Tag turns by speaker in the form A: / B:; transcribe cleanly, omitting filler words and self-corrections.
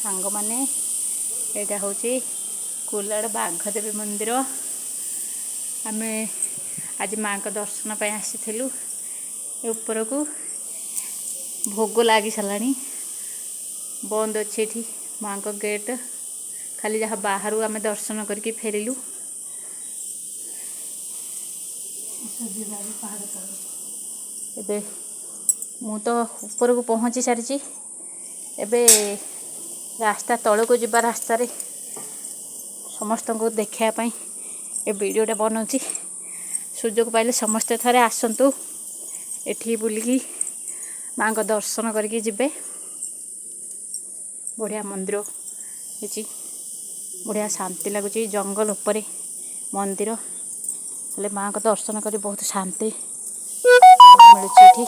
A: ସାଙ୍ଗମାନେ, ଏଇଟା ହେଉଛି କୁଲାଡ଼ ବାଘଦେବୀ ମନ୍ଦିର। ଆମେ ଆଜି ମାଆଙ୍କ ଦର୍ଶନ ପାଇଁ ଆସିଥିଲୁ ଉପରକୁ। ଭୋଗ ଲାଗି ସାରିଲାଣି। ବନ୍ଦ ଅଛି ଏଠି ମାଆଙ୍କ ଗେଟ୍। ଖାଲି ଯାହା ବାହାରୁ ଆମେ ଦର୍ଶନ କରିକି ଫେରିଲୁ। ଏବେ ମୁଁ ତ ଉପରକୁ ପହଞ୍ଚି ସାରିଛି। ଏବେ ରାସ୍ତା ତଳକୁ ଯିବା ରାସ୍ତାରେ ସମସ୍ତଙ୍କୁ ଦେଖିବା ପାଇଁ ଏ ଭିଡ଼ିଓଟା ବନାଉଛି। ସୁଯୋଗ ପାଇଲେ ସମସ୍ତେ ଥରେ ଆସନ୍ତୁ ଏଠି, ବୁଲିକି ମାଆଙ୍କ ଦର୍ଶନ କରିକି ଯିବେ। ବଢ଼ିଆ ମନ୍ଦିର ହେଇଛି, ବଢ଼ିଆ ଶାନ୍ତି ଲାଗୁଛି। ଜଙ୍ଗଲ ଉପରେ ମନ୍ଦିର ହେଲେ ମାଆଙ୍କ ଦର୍ଶନ କରି ବହୁତ ଶାନ୍ତି ମିଳୁଛି ଏଠି।